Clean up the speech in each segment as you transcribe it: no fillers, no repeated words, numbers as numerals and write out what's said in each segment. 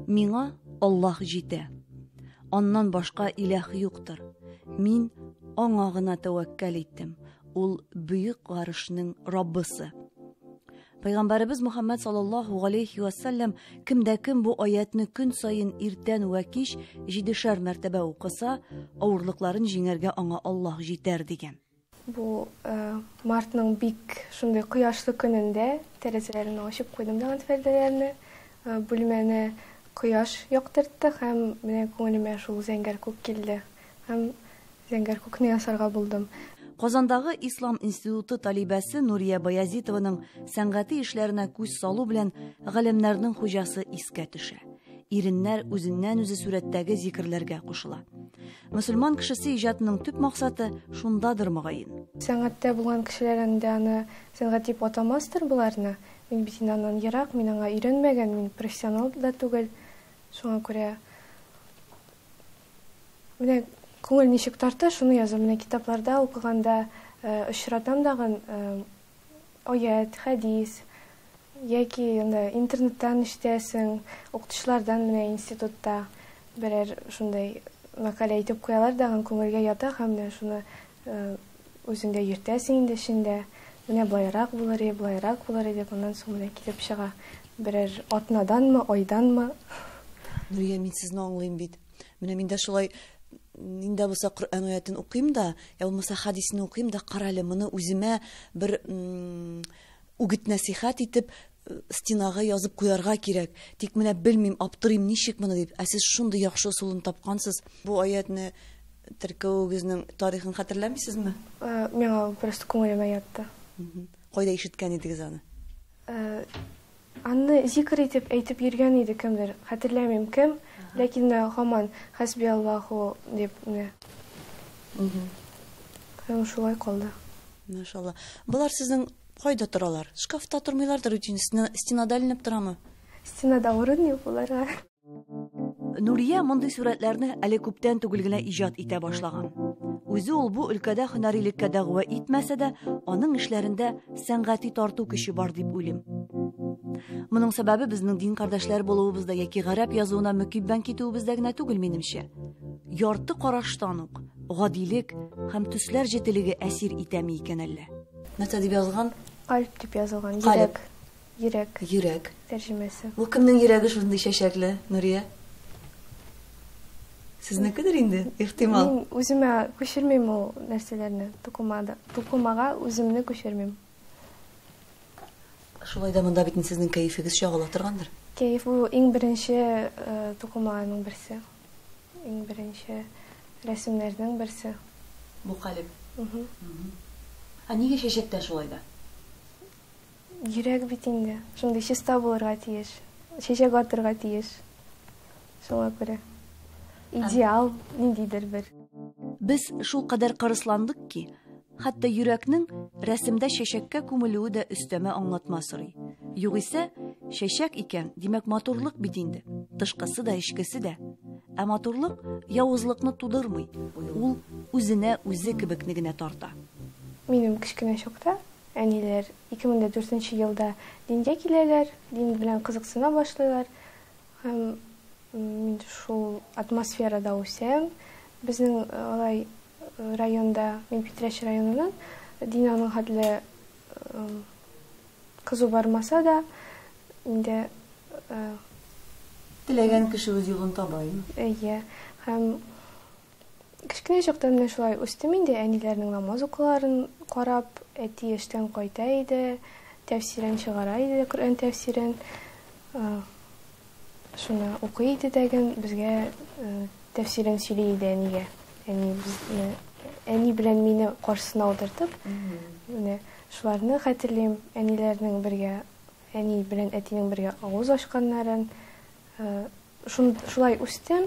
Миңа Аллаһ җитә. Аннан башка иләһ юктыр. Мин аңа гына тәвәккәл иттем. Ул бөек гарышның Раббысы. Пәйгамбәребез Мөхәммәд саллаллаһу галәйһи вә сәлләм кемдә кем бу аятны көн саен иртән вә кич җидешәр мәртәбә укыса, авырлыкларын җиңәргә аңа Аллаһ җитәр дигән. Бу мартның бик шундый кояшлы көнендә тәрәзәләрне ачып куйдым да пәрдәләрне. Бүлмәне кояш яктыртты һәм менә күңелемә шул зәңгәр күк килде. Һәм Зәңгәр күкне ясарга булдым. Казандагы Ислам институты талибәсе Нурия Баязитованың сәнгати эшләренә күз салу белән галәмнәрнең хуҗасы искә төшә. Иреннәр үзеннән-үзе сурәттәге зикерләргә кушыла. Мөселман кешесе иҗатының төп максаты шундадыр, мөгаен. Сәнгатьтә булган кешеләр инде аны сәнгать дип атамастыр боларны. Мин бит инде аннан ерак, мин аңа өйрәнмәгән, мин профессионал да түгел. Шуңа күрә Менә күңел ничек тарта, шуны язам. Менә китапларда укыганда очратам дагын аять, хәдис яки анда интернеттан ишетәсең, укытучылардан менә институтта берәр шундай мәкалә әйтеп куялар дагын күңелгә ята һәм менә шуны үзеңдә йөртәсең инде эчендә. Менә болайрак булыр иде, болайрак булыр иде дип, аннан соң менә килеп чыга. Берәр атнаданмы, айданмы. Нурия, мин сезне аңлыйм бит. Менә мин дә шулай нинди булса Коръән аятен укыйм да, я булмаса хадисне укыйм да, карале, моны үземә бер үгет нәсихәт итеп стенага язып куярга кирәк. Тик менә белмим, аптырыйм, ничек моны дип. Ә сез шундый яхшы ысулын тапкансыз. Бу аятны теркәвегезнең тарихын хәтерләмисезме? Миңа ул просто күңелемә ятты. Кайда ишеткән идегез аны? Аны зикр итеп әйтеп йөргән иде кемдер, хәтерләмим кем, ләкин менә һаман хәсбиаллаһу дип менә. Һәм шулай калды. Машалла. Болар сезнең кайда торалар? Шкафта тормыйлардыр бит инде, стенада эленеп торамы? Стенада урын юк боларга. Нурия мондый сурәтләрне әле күптән түгел генә иҗат итә башлаган. Үзе ул бу өлкәдә һөнәрилеккә дәгъва итмәсә дә, аның эшләрендә сәнгати тарту көче бар дип уйлыйм. Моның сәбәбе безнең дин кардәшләр булуыбызда яки гарәп язуына мөкиббән китүебездә генә түгел, минемчә. Ярты караштан ук гадилек һәм төсләр җетелеге әсир итәме икән әллә? Нәрсә дип язылган? Кальб дип язылган, йөрәк. Йөрәк. Йөрәк. Тәрҗемәсе. Бу кемнең йөрәге шундый чәчәкле, Нурия? Сезнекедер инде, ихтимал. Мин үземә күчермим ул нәрсәләрне, тукымада. Тукымага үземне күчермим. Шулай да монда бит сезнең кәефегез чагыла торгандыр. Кәеф бу иң беренче э, тукымаларның берсе. Иң беренче рәсемнәрнең берсе. Бу калеб. Ә нигә чәчәктә шулай да? Йөрәк бит инде. Шундый чиста булырга тиеш. Чәчәк атырга тиеш. Шуңа күрә. Идеал ниндидер бер. Без шулкадәр кырысландык ки, хәтта йөрәкнең рәсемдә чәчәккә күмелүе дә өстәмә аңлатма сорый. Югыйсә, чәчәк икән, димәк, матурлык бит инде. Тышкысы да, эчкесе дә. Ә матурлык явызлыкны тудырмый, ул үзенә үзе кебекне генә тарта. Минем кечкенә чакта Әниләр 2004 нче елда дингә киләләр, дин белән кызыксына башлыйлар. Һәм мин шул атмосферада үсәм. Безнең алай районда, мин Питрәч районыннан, дин аның хәтле кызу бармаса да, инде Теләгән кеше үз юлын таба, әйеме? Әйе. Һәм Кечкенә чактан менә шулай үстем инде, әниләрнең намаз укуларын карап, әти эштән кайта иде, тәфсирен чыгара иде, Коръән тәфсирен. Шуны укый иде дәген, безгә тәфсирен сөйли иде әнигә. Әни безне, әни белән мине каршысына утыртып, менә шуларны хәтерлим, әниләрнең бергә, әни белән әтинең бергә авыз ачканнарын. Шулай үстем.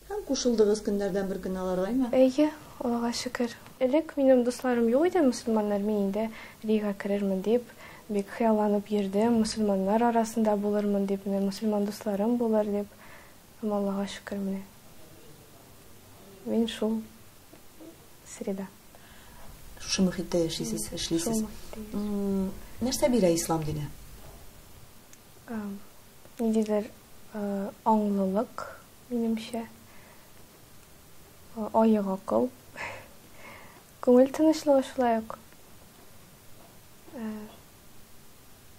Һәм кушылдыгыз көннәрдән бер көнне аларга, әйме? Әйе, Аллага шөкер. Элек минем дусларым юк иде мөселманнар, мин инде Рига керермен дип, бик хыялланып йөрдем, мөселманнар арасында булырмын дип, менә мөселман дусларым булыр дип. Һәм Аллага шөкер, менә мин шул среда. Шушы мөхиттә яшисез, эшлисез. Шул мөхиттә яшим. Нәрсә бирә ислам дине? Ниндидер аңлылык, минемчә. Аек акыл. Күңел тынычлыгы шулай ук.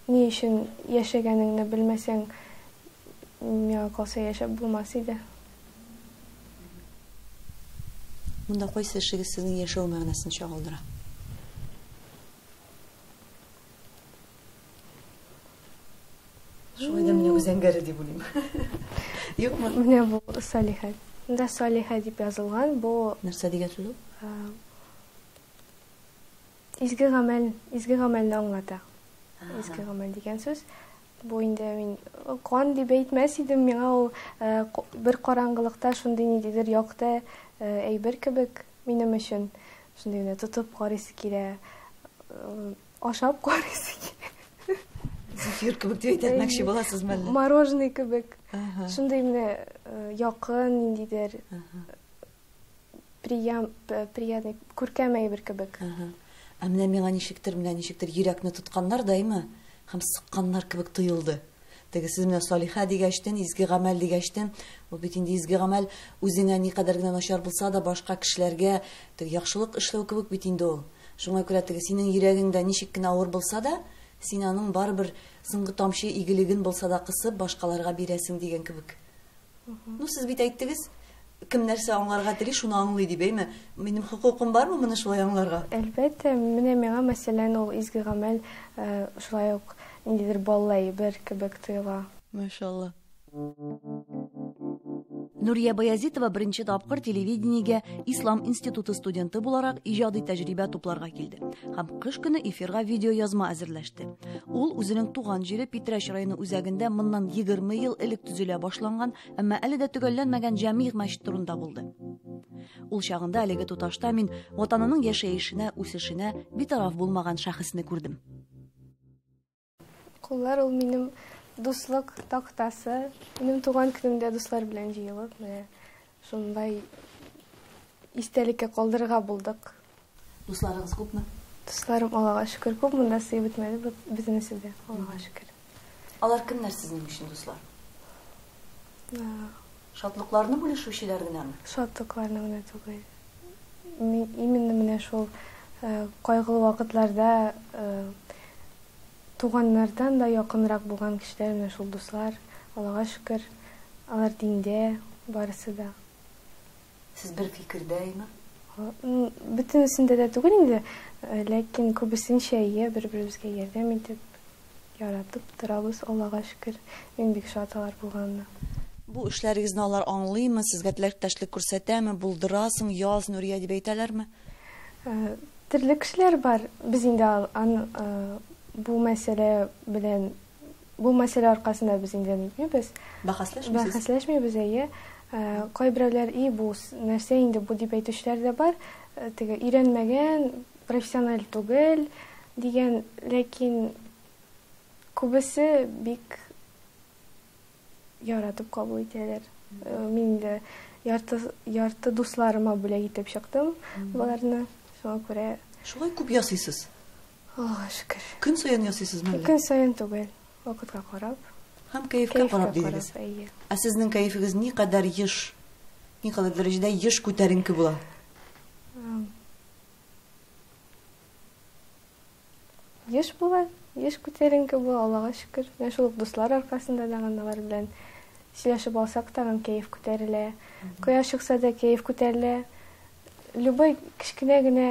Ни өчен яшәгәнеңне белмәсәң, миңа калса яшәп булмас иде. Монда кайсы эшегез сезнең яшәү мәгънәсен чагылдыра? Шулай да менә үзәңгәре дип уйлыйм. Юкмы? Менә бу Салиха. Монда Салиха дип язылган. Бу нәрсә дигән сүз ул? Изге гамәл, изге гамәлне аңлата. Изге гамәл дигән сүз. Бу инде мин кан дип әйтмәс идем, миңа ул бер караңгылыкта шундый ниндидер якты әйбер кебек минем өчен. Шундый генә тотып карыйсы килә, ашап карыйсы килә. Зефир кебек дип әйтмәкче буласызмы әллә? Мороженое кебек. Шундый менә якын ниндидер приятный, күркәм әйбер кебек. Ә менә миңа ничектер, менә ничектер йөрәкне тотканнар даймы һәм сыкканнар кебек тоелды. Теге сез менә Салиха дигәчтен, изге гамәл дигәчтен, ул бит инде изге гамәл үзеңә никадәр генә начар булса да, башка кешеләргә теге яхшылык эшләү кебек бит инде ул. Шуңа күрә теге синең йөрәгеңдә ничек кенә авыр булса да, син аның барыбер соңгы тамчы игелеген булса да кысып башкаларга бирәсең дигән кебек. Ну, сез бит әйттегез, кем нәрсә аңларга тели, шуны аңлый дип, әйме? Минем хокукым бармы моны шулай аңларга? Әлбәттә, менә миңа, мәсәлән, ул изге гамәл шулай ук ниндидер баллы әйбер кебек тоела. Машалла. Нурия Баязитова беренче тапкыр телевидениегә Ислам институты студенты буларак иҗади тәҗрибә тупларга килде һәм кыш көне эфирга видеоязма әзерләште. Ул үзенең туган җире Питрәч районы үзәгендә моннан 20 ел элек төзелә башланган, әмма әле дә төгәлләнмәгән җәмигъ мәчет турында булды. Ул чагында әлеге туташта мин ватанының яшәешенә, үсешенә битараф булмаган шәхесне күрдем. Куллар ул минем дуслык тактасы. Минем туган көнемдә дуслар белән җыелып, менә шундай истәлеккә калдырырга булдык. Дусларыгыз күпме? Дусларым, Аллага шөкер, күп, монда сыеп бетмәде бөтенесе дә, Аллага шөкер. Алар кемнәр сезнең өчен дуслар? Шатлыкларны бүлешүчеләр генәме? Шатлыкларны генә түгел. Именно менә шул кайгылы вакытларда туганнардан да якынрак булган кешеләр менә шул дуслар, Аллага шөкер, алар диндә, барысы да. Сез бер фикердәме? Бөтенесендә дә түгел инде, ләкин күбесенчә ие, бер-беребезгә ярдәм итеп, яратып торабыз, Аллага шөкер. Мин бик шат алар булганына. Бу эшләрегезне алар аңлыймы, сезгә теләктәшлек күрсәтәме, булдырасың, яз, Нурия дип әйтәләрме? Төрле кешеләр бар. Без инде бу мәсьәлә белән, бу мәсьәлә аркасында без инде нитмибез. Бәхәсләшмисез? Бәхәсләшмибез, әйе. Кайберәүләр, и, бу нәрсә инде бу дип әйтүчеләр дә бар. Теге өйрәнмәгән, профессиональ түгел дигән, ләкин күбесе бик яратып кабул итәләр. Мин инде ярты дусларыма бүләк итеп чыктым боларны. Шуңа күрә Шулай күп ясыйсыз? Аллага шөкер. Көн саен ясыйсызмы әллә? Көн саен түгел, вакытка карап. Һәм кәефкә карап дидегез. Әйе. Ә сезнең кәефегез никадәр еш, никадәр дәрәҗәдә еш күтәренке була? Еш була, еш күтәренке була, Аллага шөкер. Менә шул ук дуслар аркасында да алар белән сөйләшеп алсак та кәеф күтәрелә. Кояш чыкса да кәеф күтәрелә. Любой кечкенә генә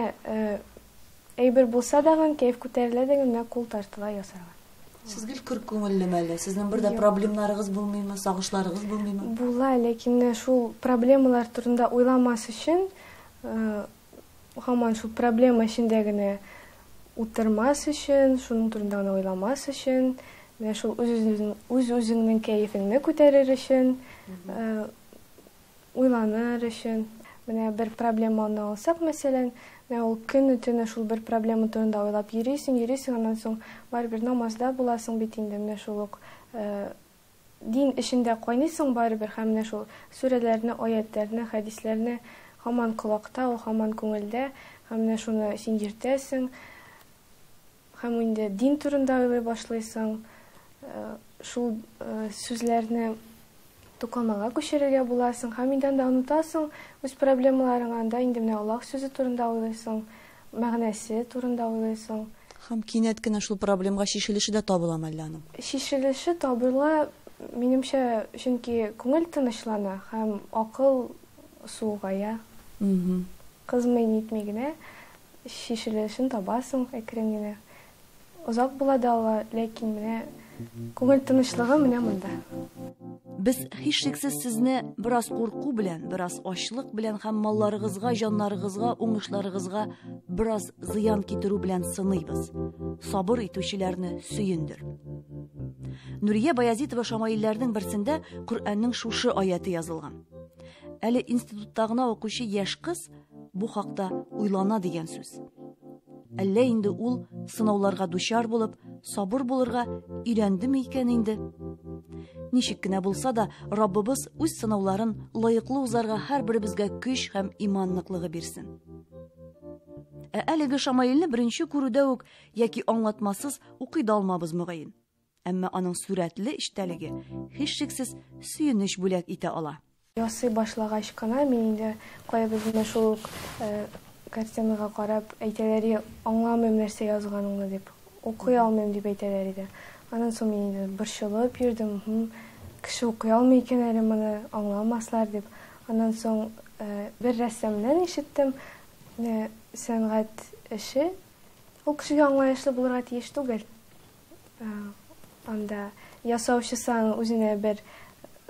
әйбер булса да кәеф күтәрелә дә менә кул тартыла ясарга. Сез гел көр күңеллеме әллә? Сезнең бер дә проблемнарыгыз булмыймы, сагышларыгыз булмыймы? Була, ләкин менә шул проблемалар турында уйламас өчен, һаман шул проблема эчендә генә утырмас өчен, шуның турында гына уйламас өчен, менә шул үз-үзеңнең кәефеңне күтәрер өчен, уйланыр өчен. Менә бер проблеманы алсак, мәсәлән, менә ул көне төне шул бер проблема турында уйлап йөрисең, йөрисең, аннан соң барыбер намазда буласың бит инде, менә шул ук дин эчендә кайныйсың барыбер, һәм менә шул сүрәләрне, аятларны, хәдисләрне һаман колакта, ул һаман күңелдә, һәм менә шуны син йөртәсең, һәм инде дин турында уйлый башлыйсың. Шул сүзләрне тукымага күчерергә буласың һәм инде анда онытасың үз проблемаларыңны, анда инде менә Аллаһ сүзе турында уйлыйсың, мәгънәсе турында уйлыйсың. Һәм кинәт кенә шул проблемга чишелеше дә табыламы әллә аның? Чишелеше табыла, минемчә, чөнки күңел тынычлана һәм акыл суыгая. Кызмый-нитми генә чишелешен табасың әкрен генә. Озак була да ала, ләкин менә күңел тынычлыгы менә монда. Без һичшиксез сезне бераз курку белән, бераз ачлык белән һәм малларыгызга, җаннарыгызга, уңышларыгызга бераз зыян китерү белән сыныйбыз. Сабыр итүчеләрне сөендер. Нурия Баязитова шамаилләрнең берсендә Коръәннең шушы аяте язылган. Әле институтта гына укучы яшь кыз бу хакта уйлана дигән сүз. Әллә инде ул сынауларга дучар булып, сабыр булырга өйрәндеме икән инде? Ничек кенә булса да, Раббыбыз үз сынауларын лаеклы узарга һәрберебезгә көч һәм иман ныклыгы бирсен. Ә әлеге шамаилне беренче күрүдә үк яки аңлатмасыз укый да алмабыз мөгаен. Әмма аның сурәтле эчтәлеге һичшиксез сөенеч бүләк итә ала. Ясый башлагач кына мин инде кайбер менә шул ук картинага карап әйтәләр иде, аңламыйм нәрсә язганыңны дип, укый алмыйм дип әйтәләр иде. Аннан соң мин инде борчылып йөрдем, кеше укый алмый икән әле моны, аңламаслар дип. Аннан соң бер рәссамнан ишеттем, менә сәнгать эше ул кешегә аңлаешлы булырга тиеш түгел. Анда ясаучысы аның үзенә бер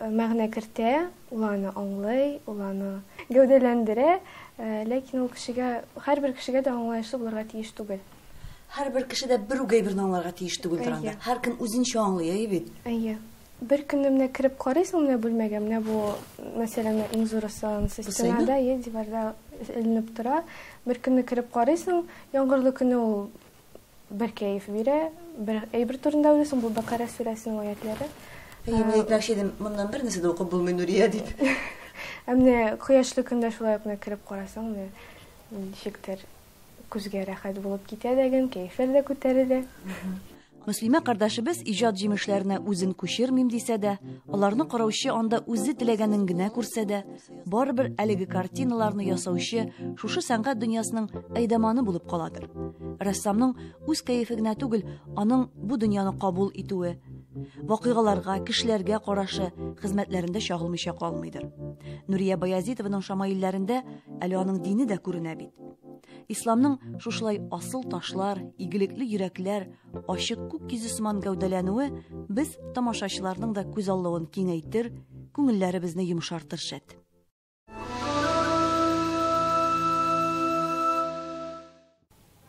мәгънә кертә, ул аны аңлый, ул аны гәүдәләндерә, ләкин ул кешегә, һәрбер кешегә дә аңлаешлы булырга тиеш түгел. Һәрбер кеше дә бер үк әйберне аңларга тиеш түгелдер анда. Һәркем үзенчә аңлый, әйе бит? Әйе. Бер көнне менә кереп карыйсың менә бүлмәгә, менә бу, мәсәлән, менә иң зурысы анысы стенада, әйе, диварда эленеп тора. Бер көнне кереп карыйсың, яңгырлы көнне ул бер кәеф бирә, бер әйбер турында уйлыйсың, бу Бәкара сүрәсенең аятләре. Әйе, мин әйтмәкче идем, моннан бер нәрсә дә укып булмый, Нурия, дип. Ә менә кояшлы көндә шулай ук менә кереп карасаң, менә ничектер күзгә рәхәт булып китә дә, кәефләр дә күтәрелә. Мөслимә кардәшебез иҗат җимешләренә үзен күчермим дисә дә, аларны караучы анда үзе теләгәнен генә күрсә дә, барыбер әлеге картиналарны ясаучы шушы сәнгать дөньясының әйдаманы булып каладыр. Рәссамның үз кәефе генә түгел, аның бу дөньяны кабул итүе, вакыйгаларга, кешеләргә карашы хезмәтләрендә чагылмыйча калмыйдыр. Нурия Баязитованың шамаилләрендә әле аның дине дә күренә бит. Исламның шушылай асыл ташлар, игелекле йөрәкләр, ачык күк йөзе сыман гәүдәләнүе без тамашачыларның да күз аллавын киңәйтер, күңелләребезне йомшартыр шәт.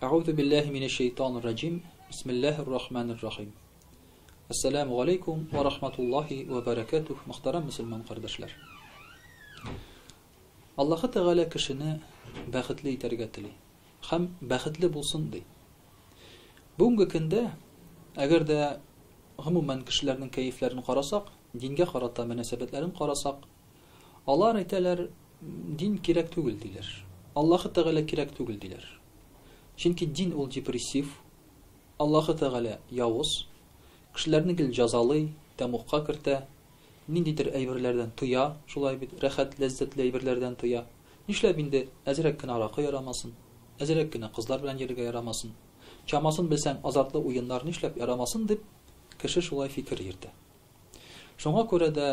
Әгъузу биллаһи минәш шәйтанир раҗим. Бисмиллаһир рахманир рахим. Ассаламу алейкум ва рахматуллаһи ва баракатух, мөхтәрәм мөселман кардәшләр. Аллаһы Тәгалә кешене бәхетле итәргә тели һәм бәхетле булсын ди. Бүгенге көндә, әгәр дә гомумән кешеләрнең кәефләрен карасак, дингә карата мөнәсәбәтләрен карасак, алар әйтәләр, дин кирәк түгел диләр. Аллаһы Тәгалә кирәк түгел диләр. Чөнки дин ул депрессив, Аллаһы Тәгалә явыз, кешеләрне гел җазалый, тәмугка кертә, Ниндидер әйберләрдән тыя, шулай бит, рәхәт, ләззәтле әйберләрдән тыя. Нишләп инде әзрәк кенә аракы ярамасын, әзрәк кенә кызлар белән йөрергә ярамасын, чамасын белсәң, азартлы уеннар нишләп ярамасын дип, кеше шулай фикер йөртә. Шуңа күрә дә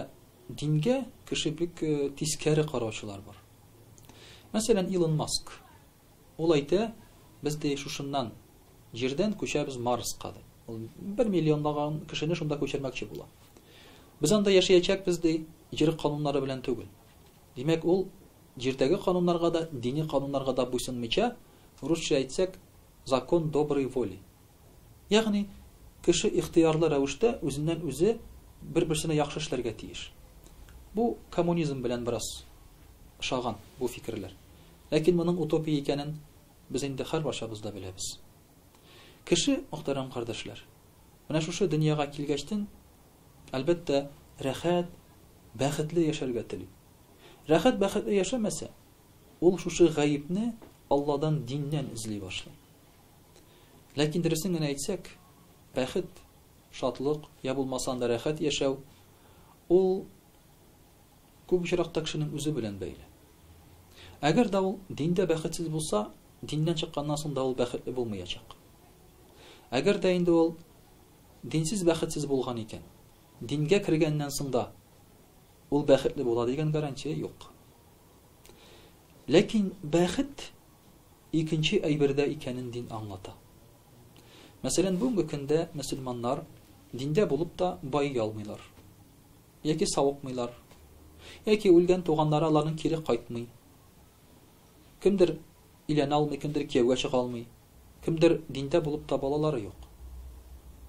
дингә кеше бик тискәре караучылар бар. Мәсәлән, Илон Маск. Ул әйтә, без ди шушыннан, Җирдән күчәбез Марска ди. Ул бер миллионлаган кешене шунда күчермәкче була. Без анда яшәячәкбез ди, Җир кануннары белән түгел. Димәк, ул Җирдәге кануннарга да, дини кануннарга да буйсынмыйча, русча әйтсәк, закон доброй воли. Ягъни, кеше ихтыярлы рәвештә үзеннән-үзе бер-берсенә яхшы эшләргә тиеш. Бу коммунизм белән бераз ошаган бу фикерләр. Ләкин моның утопия икәнен без инде һәрбарчабыз да беләбез. Кеше, мөхтәрәм кардәшләр, менә шушы дөньяга килгәчтен, әлбәттә, рәхәт, бәхетле яшәргә тели. Рәхәт, бәхетле яшәмәсә, ул шушы гаепне Алладан, диннән эзли башлый. Ләкин дөресен генә әйтсәк, бәхет шатлык, я булмаса анда рәхәт яшәү, ул күп очракта кешенең үзе белән бәйле. Әгәр дә ул диндә бәхетсез булса, диннән чыкканнан соң да ул бәхетле булмаячак. Әгәр дә инде ул динсез бәхетсез булган икән, дингә кергәннән соң да ул бәхетле була дигән гарантия юк. Ләкин бәхет икенче әйбердә икәнен дин аңлата. Мәсәлән, бүгенге көндә мөселманнар диндә булып та байый алмыйлар. Яки савыкмыйлар. Яки үлгән туганнары аларның кире кайтмый. Кемдер өйләнә алмый, кемдер кияүгә чыга алмый. Кемдер диндә булып та балалары юк.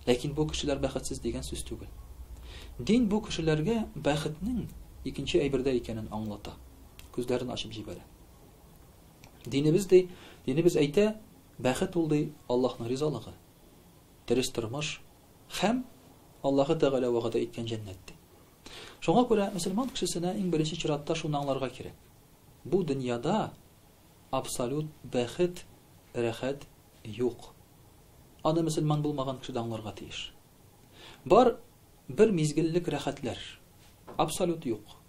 Ләкин бу кешеләр бәхетсез дигән сүз түгел. Дин бу кешеләргә бәхетнең икенче әйбердә икәнен аңлата. Күзләрен ачып җибәрә. Динебез ди, динебез әйтә, бәхет ул ди Аллаһның ризалыгы, дөрес тормыш һәм Аллаһы Тәгалә вәгъдә иткән җәннәт ди. Шуңа күрә мөселман кешесенә иң беренче чиратта шуны аңларга кирәк. Бу дөньяда абсолют бәхет, рәхәт юк. Аны мөселман булмаган кеше дә аңларга тиеш. Бар бер мизгеллек рәхәтләр. Абсолют юк.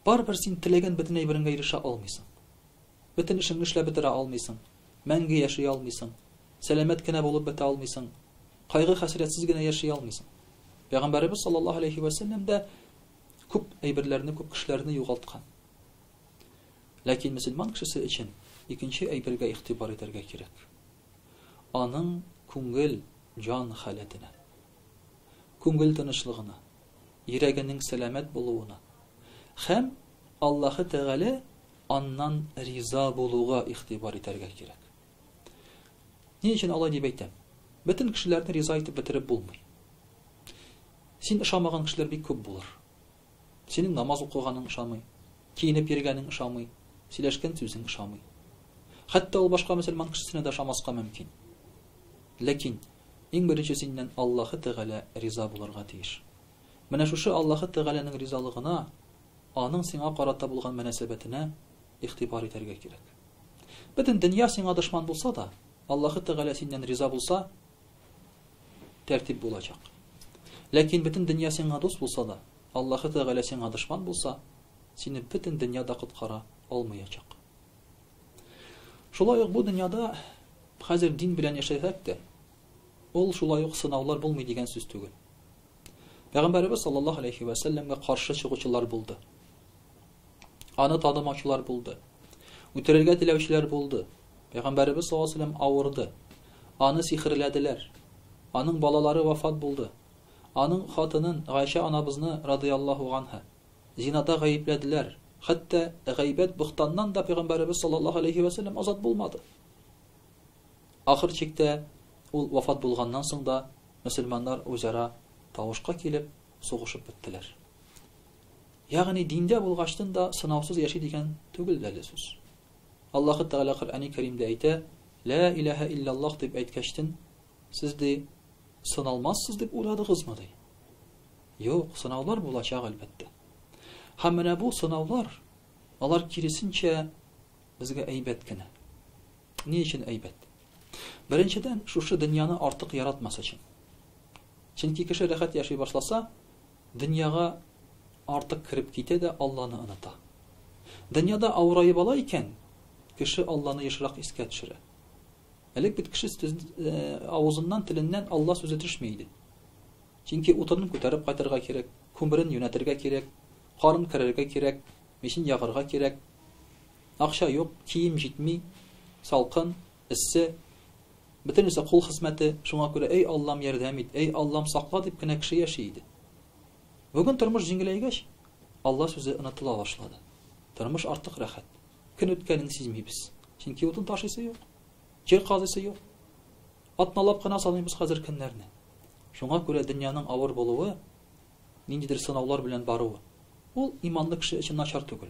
Барыбер син теләгән бөтен әйбереңгә ирешә алмыйсың. Бөтен эшеңне эшләп бетерә алмыйсың. Мәңге яши алмыйсың. Сәламәт кенә булып бетә алмыйсың. Кайгы-хәсрәтсез генә яши алмыйсың. Пәйгамбәребез саллаллаһу алейһи вә сәлләм дә күп әйберләрне, күп кешеләрне югалткан. Ләкин мөселман кешесе өчен икенче әйбергә игътибар итәргә кирәк. Аның күңел, җан халәтенә. Күңел тынычлыгына, йөрәгенең сәламәт булуына һәм Аллаһы Тәгалә аннан риза булуга игътибар итәргә кирәк. Ни өчен алай дип әйтәм? Бөтен кешеләрне риза итеп бетереп булмый. Син ошамаган кешеләр бик күп булыр. Синең намаз укыганың ошамый, киенеп йөргәнең ошамый, сөйләшкән сүзең ошамый. Хәтта ул башка мөселман кешесенә дә ошамаска мөмкин. Ләкин иң беренче синнән Аллаһы Тәгалә риза булырга тиеш. Менә шушы Аллаһы Тәгаләнең ризалыгына, аның сиңа карата булган мөнәсәбәтенә игътибар итәргә кирәк. Бөтен дөнья сиңа дошман булса да, Аллаһы Тәгалә синнән риза булса, тәртип булачак. Ләкин бөтен дөнья сиңа дус булса да, Аллаһы Тәгалә сиңа дошман булса, сине бөтен дөнья да коткара алмаячак. Шулай ук бу дөньяда хәзер дин белән яшәсәк тә, ул шулай ук сынаулар булмый дигән сүз түгел. Пәйгамбәребез саллаллаһу алейхи вә сәлләмгә каршы чыгучылар булды. Аны танымаучылар булды. Үтерергә теләүчеләр булды. Пәйгамбәребез саллаллаһу алейһи ва сәлләм авырды. Аны сихерләделәр. Аның балалары вафат булды. Аның хатынын, Гайшә анабызны, радыяллаһу ганһа, зинада гаепләделәр. Хәтта гайбәт, бохтаннан да пәйгамбәребез саллаллаһу алейһи ва сәлләм азат булмады. Ахыр чиктә ул вафат булганнан соң да мөселманнар үзара тавышка килеп, сугышып беттеләр. Ягъни диндә булгачтын да сынаусыз яши дигән түгел әле сүз. Аллаһы Тәгалә Коръәни Кәримдә әйтә, Лә иләһә илляллаһ дип әйткәчтен, сез ди, сыналмассыз дип уйладыгызмы ди? Юк, сынаулар булачак әлбәттә. Һәм менә бу сынаулар, алар киресенчә безгә әйбәт кенә. Ни өчен әйбәт? Беренчедән, шушы дөньяны артык яратмас өчен. Чөнки кеше рәхәт яши башласа, дөньяга артык кереп китә дә Алланы оныта. Дөньяда авыраеп ала икән, кеше Алланы ешрак искә төшерә. Элек бит кеше э, авызыннан, теленнән Алла сүзе төшми иде. Чөнки утынын күтәреп кайтырга кирәк, күмерен юнәтергә кирәк, карын керергә кирәк, мичен ягарга кирәк. Акча юк, кием җитми, салкын, эссе. Бөтенесе кул хезмәте, шуңа күрә, әй Аллам, ярдәм ит, әй Аллам, сакла дип кенә кеше яши иде. Бүген тормыш җиңеләйгәч, Алла сүзе онытыла башлады. Тормыш артык рәхәт. Көн үткәнен сизмибез. Чөнки утын ташыйсы юк, җир казыйсы юк. Атналап кына саныйбыз хәзер көннәрне. Шуңа күрә дөньяның авыр булуы, ниндидер сынаулар белән баруы, ул иманлы кеше өчен начар түгел.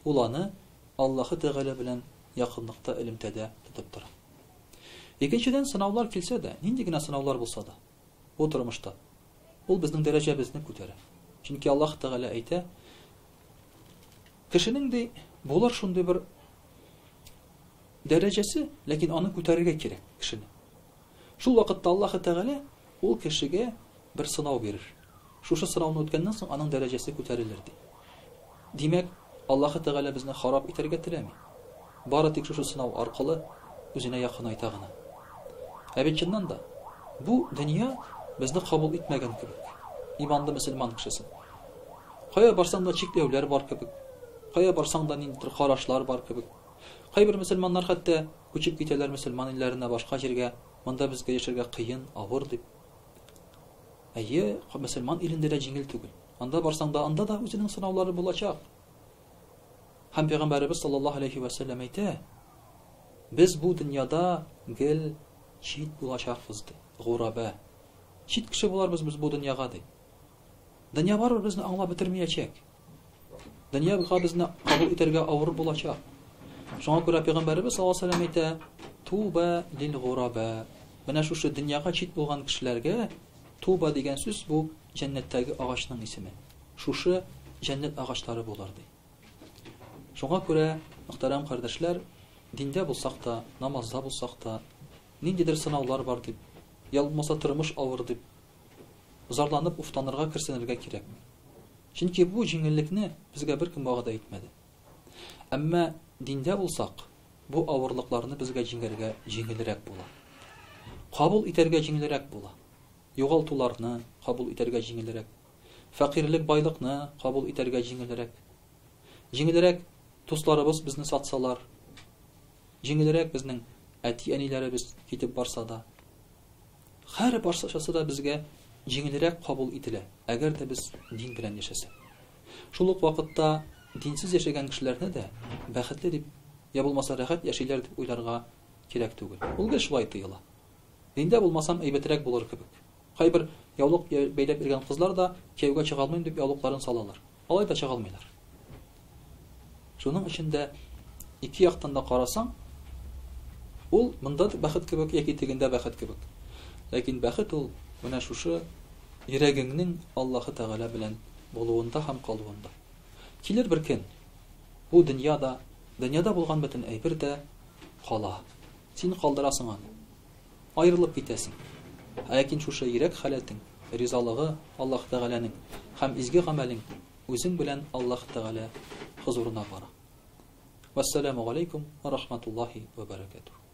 Ул аны Аллаһы Тәгалә белән якынлыкта, элемтәдә тотып тора. Икенчедән, сынаулар килсә дә, нинди генә сынаулар булса да, бу тормышта, ул безнең дәрәҗәбезне күтәрә. Чөнки Аллаһ Тәгалә әйтә, кешенең ди, булыр шундый бер дәрәҗәсе, ләкин аны күтәрергә кирәк кешене. Шул вакытта Аллаһ Тәгалә Ул кешегә бер сынау бирер. Шушы сынауны үткәннән соң аның дәрәҗәсе күтәрелер, ди. Димәк, Аллаһы Тәгалә безне харап итәргә теләми. Бары тик шушы сынау аркылы үзенә якынайта гына. Ә бит чыннан да, бу дөнья безне кабул итмәгән кебек, иманлы мөселман кешесен. Кая барсаң да чикләүләр бар кебек, кая барсаң да ниндидер карашлар бар кебек. Кайбер мөселманнар хәтта күчеп китәләр мөселман илләренә, башка җиргә, монда безгә яшәргә кыен, авыр дип. Әйе, мөселман илендә дә җиңел түгел. Анда барсаң да, анда да үзенең сынаулары булачак. Һәм пәйгамбәребез саллаллаһу алейхи ва сәлләм әйтә, без бу дөньяда гел чит булачакбыз ди. Гурабә. Чит кеше буларбыз без бу дөньяга ди. Дөнья барыбер безне аңлап бетермәячәк. Дөньяга безне кабул итәргә авыр булачак. Шуңа күрә пәйгамбәребез саллаллаһу алейһи ва сәлләм әйтә, Туба лил гураба. Менә шушы дөньяга чит булган кешеләргә туба дигән сүз бу җәннәттәге агачның исеме. Шушы җәннәт агачлары булыр ди. Шуңа күрә, мөхтәрәм кардәшләр, диндә булсак та, намазда булсак та, ниндидер сынаулар бар дип, я булмаса тормыш авыр дип, зарланып уфтанырга, керсенергә кирәкми. Чөнки бу җиңеллекне безгә беркем вәгъдә итмәде. Әмма диндә булсак, бу авырлыкларны безгә җиңәргә җиңелрәк була. Кабул итәргә җиңелрәк була. Югалтуларны кабул итәргә җиңелрәк. Фәкыйрьлек байлыкны кабул итәргә җиңелрәк. Җиңелрәк дусларыбыз безне сатсалар. Җиңелрәк безнең әти-әниләребез китеп барса да. Һәр барчасы да безгә җиңелрәк кабул ителә, әгәр дә без дин белән яшәсәк. Шул ук вакытта динсез яшәгән кешеләрне дә бәхетле дип, я булмаса рәхәт яшиләр дип уйларга кирәк түгел. Ул гел шулай тоела. Диндә булмасам әйбәтрәк булыр кебек. Кайбер яулык бәйләп йөргән кызлар да кияүгә чыга алмыйм дип яулыкларын салалар. Алай да чыга алмыйлар. Шуның өчен дә ике яктан да карасаң, ул монда бәхет кебек яки тегендә бәхет кебек. Ләкин бәхет ул менә шушы йөрәгеңнең Аллаһы Тәгалә белән булуында һәм калуында. Килер бер көн, бу дөнья да, дөньяда булган бөтен әйбер дә кала. Син калдырасың аны. Аерылып китәсең. Ә ләкин шушы йөрәк халәтең, ризалыгы Аллаһ Тәгаләнең һәм изге гамәлең үзең белән Аллаһ Тәгалә хозурына бара. Вәссәламү галәйкүм вә рахматуллаһи вә бәрәкәтүһ.